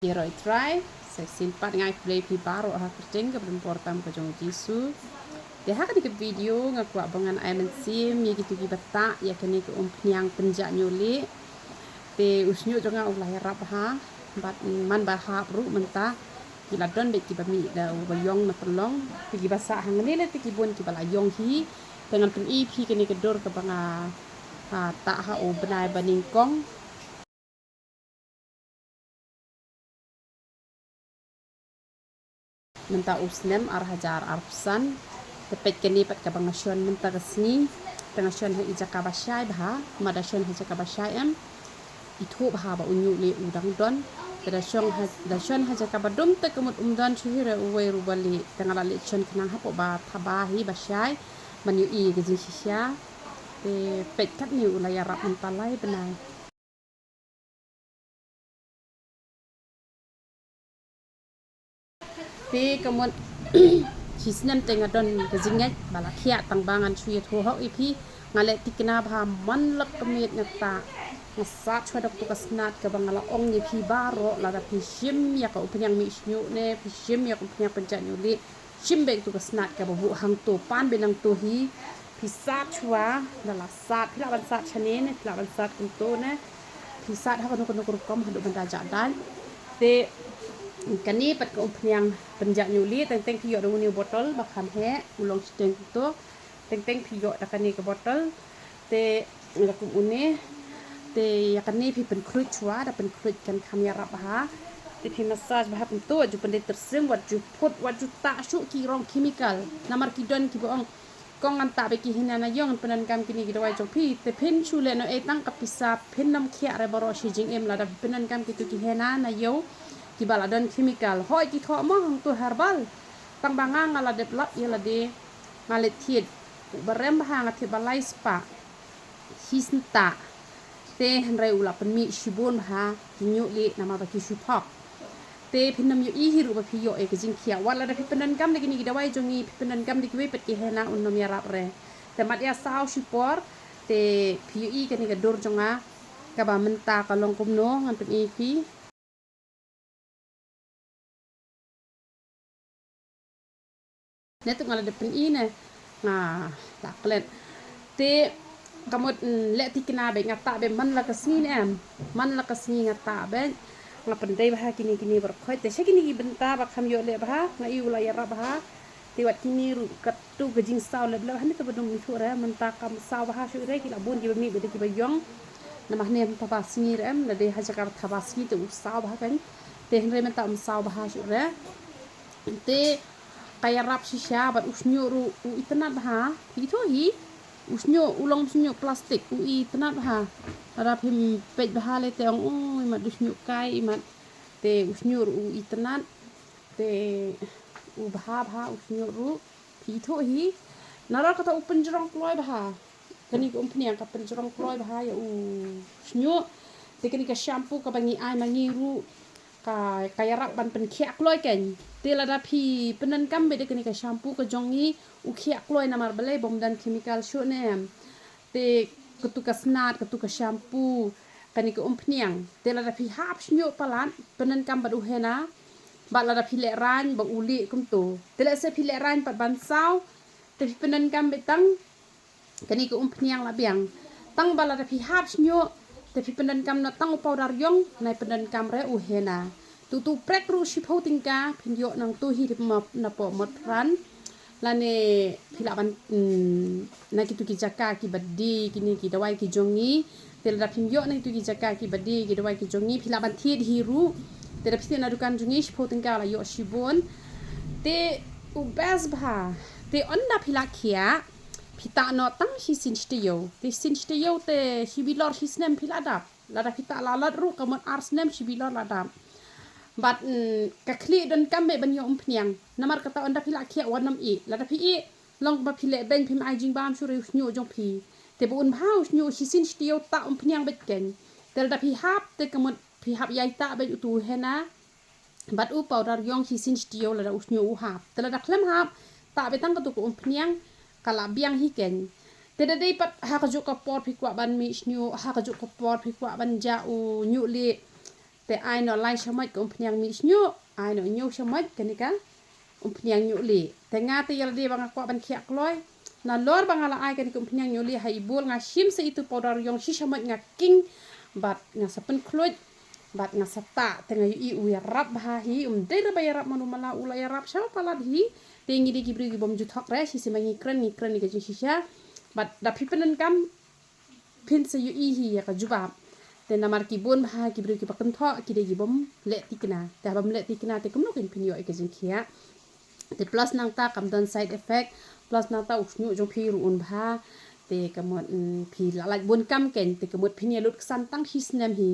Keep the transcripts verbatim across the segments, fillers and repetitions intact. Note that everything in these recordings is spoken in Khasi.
Ïaroh ïa u Trai, sa shisien pat nga ai khublei ïa phi baroh ha ka kyrteng kaba don bor tam ka jong u Jisu. Te ha kane ka video nga kwah ba ngan ai mynsiem ïa kito kiba tah ïa kane ka umphniang pynjah ñiuh lieh. Te u shñiuh jong nga u la ïarap bha, bad man ba hap ruh mynta ki la don beit kiba mih da uba ïong na pynlong. Te kiba sah hangne lei te ki bun kiba la ïong hi. Te ngan pyni ïa phi kane ka dur kaba nga, ah, tah ha u bnai ba nyngkong. Mynta u snem ar hajar arphew san, te peit kane pat kaba nga shon mynta ka sngi, te nga shon ha i jaka ba shai bha, ma da shon ha jaka ba shai em, ithuh bha ba u ñiuh lieh u dang don, te da shon ha, da shon ha jaka ba dum te ka mut um don shuh hi re uwei ruh uba lieh, te nga la leit shon khnang hapoh ba thaba hi ba shai, ban ïohi ka jingshisha, te peit katne u la ïarap mynta lai bnai. Te ka mut shi snem te nga don ka jingngeit ba la khiah tang ba ngan shu ïathuh hok ïa phi. Nga leh thikna bha man la ka miet nga tah. Nga sat shuwa da katu ka snat kaba nga la ong ïa phi baroh lada phi shim ïa ka umphniang mih shñiuh ne phi shim ïa ka umphniang pynjah ñiuh lieh. Shim beit katu ka snat kaba buh hangto, pan beit nangto hi. Phi sat shuwa, da la sat, phi lah ban sat shane ne, phi lah ban sat kumto ne. Phi sat ha kano kano ka rukom haduh ban da jah dait. Te kane pat ka umphniang pynjah ñiuh lieh, teng teng phi ïoh da une u botol ba kham heh, u long shiteng kumto. Teng teng phi ïoh da kane ka botol. Te la kum une. Te ïa kane phi pynkhluit shuwa, da pynkhluit kan kham ïarap bha. Te phi massage bha kumto, wat ju pyndei tyrsim, wat ju phut, wat ju tah shuh ki rong chemical. Namar ki don kiba ong, kong ngan tah beit ki henna na ïew ngan pyndonkam kine ki dawai jong phi. Te phin shu leh noh ei tang ka pisa, phin nym khiah re baroh shi jingim lada phi pyndonkam kito ki henna na ïew kiba la don chemical. Hooid ki thoh mo hangto herbal. Tang ba nga nga la dep lap ïa lade. Nga leit thied. Ba rem bha nga thied ba lai spah. Shi senta. Te hynrei u la pynmih shibun bha ki ñiuh lieh namar ba ki shu phok. Te phin nym ïohi hi ruh ba phi ïoh ïa ka jingkhiah. Wat lada phi pyndonkam da kine ki dawai jong ngi, phi pyndonkam da kiwei pat ki henna un nym ïarap re. Te mat ïa saw shipor te phi ïohi kane ka dur jong nga kaba mynta ka long kumno ngan pyni ïa phi. Ne tu nga la dep pyni ne nga la klet. Te ka mut, mm, leh thikna beit nga tah beit man la ka sngi ne em. Man la ka sngi nga tah beit. Nga pyndei bha kine kine baroh khoit. Te sha kine ki bynta ba kham ïoh leh bha nga ïoh la ïarap bha. Te wat kine ruh katu ka jingsaw lep lep hane te ba dum ithuh re mynta kam saw bha shuh re ki la bun kiba mih bad kiba ïong. Namar hane mynta ba sngi re em lada ha jaka ba thaba sngi te u saw bha kan. Te hynrei mynta um saw bha shuh re. Te ka ïarap shisha bad u shñiuh ruh u itynnad bha. Ithuh hi u shñiuh u long shñiuh plastik u itynnad bha. Lada phim peit bha lei te ong ui mat u shñiuh kai i mat. Te u shñiuh ruh u itynnad. Te u bha bha u shñiuh ruh. Phi ithuh hi. Nalor kata u pynjrong kloi bha. Kane ka umphniang ka pynjrong kloi bha ïa u shñiuh. Te kane ka shampoo kaba ngi ai ma ngi ruh ka, ka ïarap ban pynkhiah kloi kan. Te lada phi pyndonkam beit da kane ka shampoo ka jong ngi u khiah kloi namar balei bym don chemical shuh ne em. Te katu ka snat, katu ka shampoo, kane ka umphniang. Te lada phi hap shñiuh palat, pyndonkam bad u henna, bad lada phi lehraiñ ba u lieh kumto. Te lehse phi lehraiñ pat ban saw, te phi pyndonkam beit tang, kane ka umphniang la biang. Tang ba lada phi hap shñiuh, te phi pyndonkam noh tang u powder ïong, nai pyndonkam re u henna. Tu tu prek ruh shiphew tyngka, phin ïoh nangtu hi dip ma, napoh Motphran. Lane phi lah ban, mm, na kitu ki jaka kiba die kine ki dawai ki jong ngi. Te lada phim ïoh na kitu ki jaka kiba die ki dawai ki jong ngi, phi lah ban thied hi ruh. Te lada phi thied na dukan jong ngi, shiphew tyngka la ïoh shibun. Te u best bha. Te ynda phi la khiah, phi tah noh tang shisien shi taïew. Te shisien shi taïew te shi bilor shi snem phi la dap. Lada phi tah la lad ruh ka mut ar snem shi bilor la dap. Bad, mm, ka khlieh donkam beit ban ïoh umphniang. Namar kata ynda phi la khiah wat nym ïeh. Lada phi ïeh, long ba phi leh beiñ phim ai jingbam shuh re u shñiuh jong phi. Te ba un bha u shñiuh shisien shi taïew tah umphniang beit kan. Te lada phi hap, te ka mut phi hap ïai tah beit utu u henna. Bad u powder ïong shisien shi taïew lada u shñiuh u hap. Te lada khlem hap, tah beit tang katu ka umphniang, ka la biang hi kan. Te da dei pat ha kajuh ka por phi kwah ban mih shñiuh, ha kajuh ka por phi kwah ban jah u ñiuh lieh. Te ai noh lai shamoit ka umphniang mih shñiuh, ai noh hynñiew shamoit kane ka umphniang ñiuh lieh. Te nga te ïa lade ba nga kwah ban khiah kloi, nalor ba nga la ai kane ka umphniang ñiuh lieh ha i bowl, nga shim sa itu powder ïong shi shamoit, nga king bad nga sa pynkhluit bad nga sa tah. Te nga ïohi u ïarap bha hi, um dei re ba ïarap mano mala, u la ïarap sha palat hi. Te ngi dei ki briew ki bym ju thok re, shisien ba ngi kren, ngi kren ïa ka jingshisha. Bad da phi pyndonkam phin sa ïohi hi ïa ka jubab. Te namar ki bun bha ki briew kiba kynthoh ki dei ki bym leh thikna. Te haba ym leh thikna te kumno kein phin ïoh ïa ka jingkhiah. Te plus nangta kam don side effect, plus nangta u shñiuh jong phi ruh un bha. Te ka mut, mm, phi la lait bun kam kein, te ka mut phin ïa lut ksan tang shi snem hi.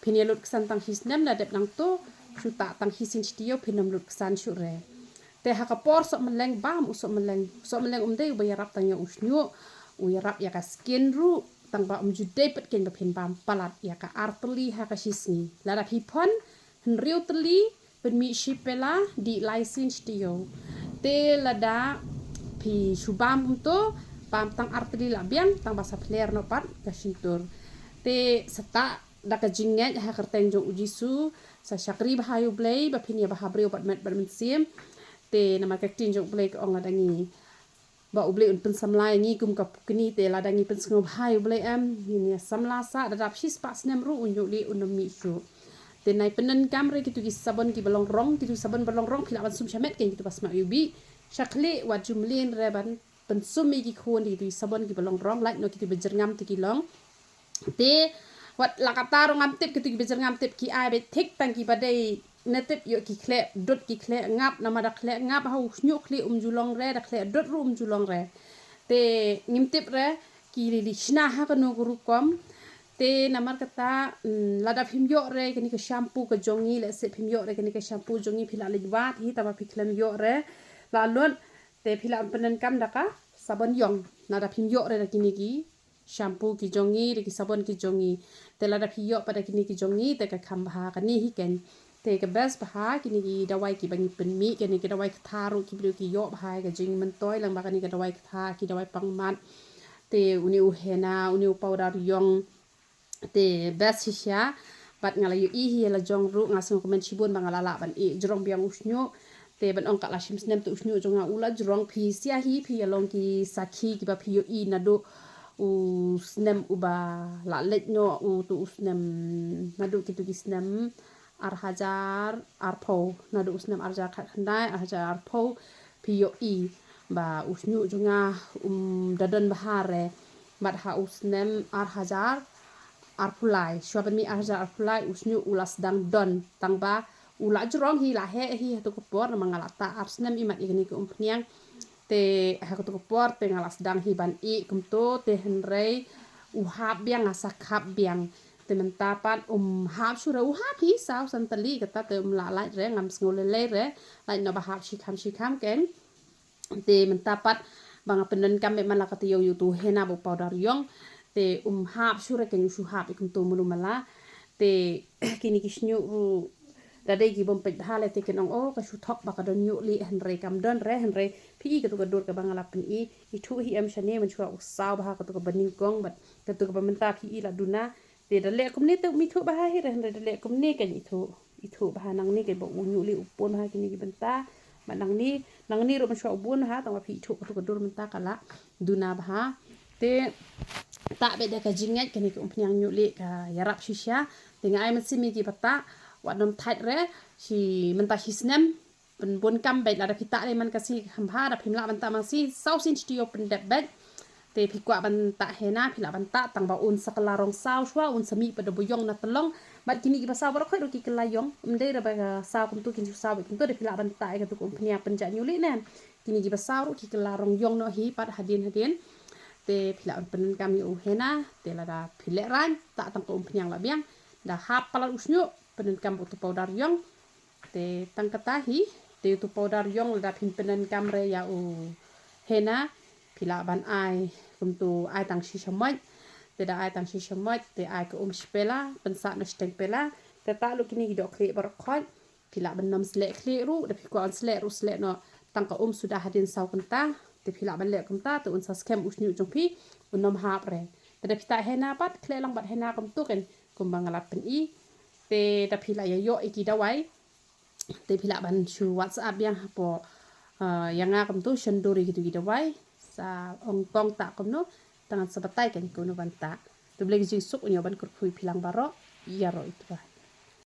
Phin ïa lut ksan tang shi snem, la dep nangto shu tah tang shi sien shi taïew phin ym lut ksan shuh re. Te ha ka por sohmylleng, bam u sohmylleng. Sohmylleng um dei uba ïarap tang ïa u shñiuh, u ïarap ïa ka skin ruh, tang ba um ju dei pat kein ba phin bam palat ïa ka ar tylli ha ka shi sngi. Lada phi phong hynriew tylli, pynmih shi pela, dih lai sien shi taïew. Te lada phi shu bam kumto, bam tang ar tylli la biang, tang ba sa phler noh pat ka shyntur. Te sa tah da ka jingngeit ha ka kyrteng jong u Jisu, sa shakri bha ïa u Blei ba phin ïa bha briew bad met bad mynsiem. Te namar ka ktien jong u Blei ka ong lada ngi, ba u Blei un pynsamla ïa ngi kum ka pukni, te lada ngi pynsngewbha ïa u Blei em, ngin ïa samla sa, da dap shispah snem ruh u ñiuh lieh un ym mih shuh. Te nai pyndonkam re kitu ki sabon kiba long rong, kitu ki sabon ba long rong phi lah ban sum shamet kein, kitu ba sma ïa u bih. Sha khlieh wat ju mlien re ban pynsum ïa ki khun da kitu ki sabon kiba long rong, lait noh kitu ba jyrngam te ki long. Te wat la katta ruh ngam tip, kitu kiba jyrngam tip ki ai beit thik tang kiba dei ne tip, ïoh ki khleh dud, ki khleh ngap, namar da khleh ngap ha u shñiuh khlieh um ju long re, da khleh dud ruh um ju long re. Te ngim tip re ki lili shna ha kano ka rukom. Te namar kata, mm, lada phim ïoh re kane ka shampoo ka jong ngi, lehse phim ïoh re kane ka shampoo jong ngi, phi lah leit wad hi, tangba phi khlem ïoh re la lut, te phi lah ban pyndonkam da ka sabon ïong. Lada phim ïoh re da kine ki shampoo ki jong ngi, da ki sabon ki jong ngi. Te lada phi ïoh pat da kine ki jong ngi, te ka kham bha kane hi kein. Te ka best bha kine ki dawai kiba ngi pynmih, kine ki dawai ktha ruh ki briew ki ïoh bha ïa ka jingmyntoi lang bad kane ka dawai ktha, ki dawai pangmat. Te une u henna, une u powder ïong, te best shisha. Bad nga la ïohi hi la jong ruh, nga sngew kmen shibun ba nga la lah ban ïeh jrong biang u shñiuh. Te ban ong ka la shim snem te u shñiuh jong nga u la jrong, phi sngewsih hi, phi ïa long ki sakhi kiba phi ïohi naduh u snem uba la leit noh, uto u snem, naduh kitu ki snem ar hajar arphew, naduh u snem ar hajar khatkhyndai, ar hajar arphew, phi ïohi ba u shñiuh jong nga um da don bha re. Bad ha u snem ar hajar arphew lai, shuwa ban mih ar hajar arphew lai, u shñiuh u la sdang don, tangba u la jrong hi, la heh hi ha kato ka por, namar nga la tah ar snem imat ïa kane ka umphniang. Te ha kato ka por te nga la sdang hi ban ïeh kumto, te hynrei u hap biang, nga sa khap biang. Te mynta pat um hap shuh re, u hap hi saw san tylli, kata te um lah lait re, ngam sngew lei lei re. Lait noh ba hap shikham shikham kein. Te mynta pat ba nga pyndonkam beit man la ka taïew ïa uto u henna bad u powder ïong, te um hap shuh re kein, u shu hap ïa kumto mano mala. Te kine ki shñiuh ruh da dei ki bym peit bha lei te kin ong, oh, ka shu thok ba ka don ñiuh lieh, hynrei kam don re. Hynrei phi i kato ka dur kaba nga la pyni, ithuh hi em shane, mynshuwa u saw bha kato kaba nyngkong bad kato kaba mynta phi i la duna. Te da leh kumne te um ithuh bha hi re, hynrei da leh kumne kein ithuh. Ithuh bha nangne kein ba u ñiuh lieh u pun bha kine ki bynta. Bad nangne, nangne ruh mynshuwa u bun bha, tangba phi ithuh kato ka dur mynta ka la duna bha. Te tah beit da ka jingngeit, kane ka umphniang ñiuh lieh ka ïarap shisha. Te nga ai mynsiem ïa kiba tah, wat nym thait re, shi mynta shi snem pynbun kam beit. Lada phi tah dei man ka sngi kham bha, da phim lah ban tah man ka sngi, saw sien shi taïew pyndep beit. Te phi kwah ban tah henna, phi lah ban tah, tangba un sa kylla rong saw shuwa, un sa mih pat da ba ïong na tlong. Bad kine kiba saw baroh khoit ruh ki kylla ïong, ym dei re ba saw kumto, kin shu saw beit kumto, da phi lah ban tah ïa kato ka umphniang pynjah ñiuh lieh ne. Kine kiba saw ruh ki kylla rong ïong noh hi pat hadien hadien. Te phi lah ban pyndonkam ïa u henna, te lada phi lehraiñ, tah tang ka umphniang la biang. Da hap palat u shñiuh, pyndonkam uto u powder ïong. Te tang kata hi, te uto u powder ïong lada phim pyndonkam re ïa u henna, phi lah ban ai kumto, ai tang shi shamoit. Te da ai tang shi shamoit, te ai ka um shi pela, pynsah noh shiteng pela. Te tah lut kine ki doh khlieh baroh khoit. Phi lah ban nym sleh khlieh ruh, da phi kwah ban sleh ruh sleh noh tang ka um suda hadien saw kynta. Te phi lah ban leh kumta, te un sa skhem u shñiuh jong phi, un nym hap re. Te da phi tah henna pat, khleh lang bad henna kumto kein, kumba nga la pyni. Te da phi la ïa ïoh ïa ki dawai, te phi lah ban shu WhatsApp biang hapoh, ah, ïa nga kumto, shen dur ïa kitu ki dawai. Sa ong kong ta kumno, tang sa batai kan kumno ban ta. Te U Blei ka jingsuk un ïoh ban kyrkhu ïa phi lang baroh, ïaroh ïa u Trai.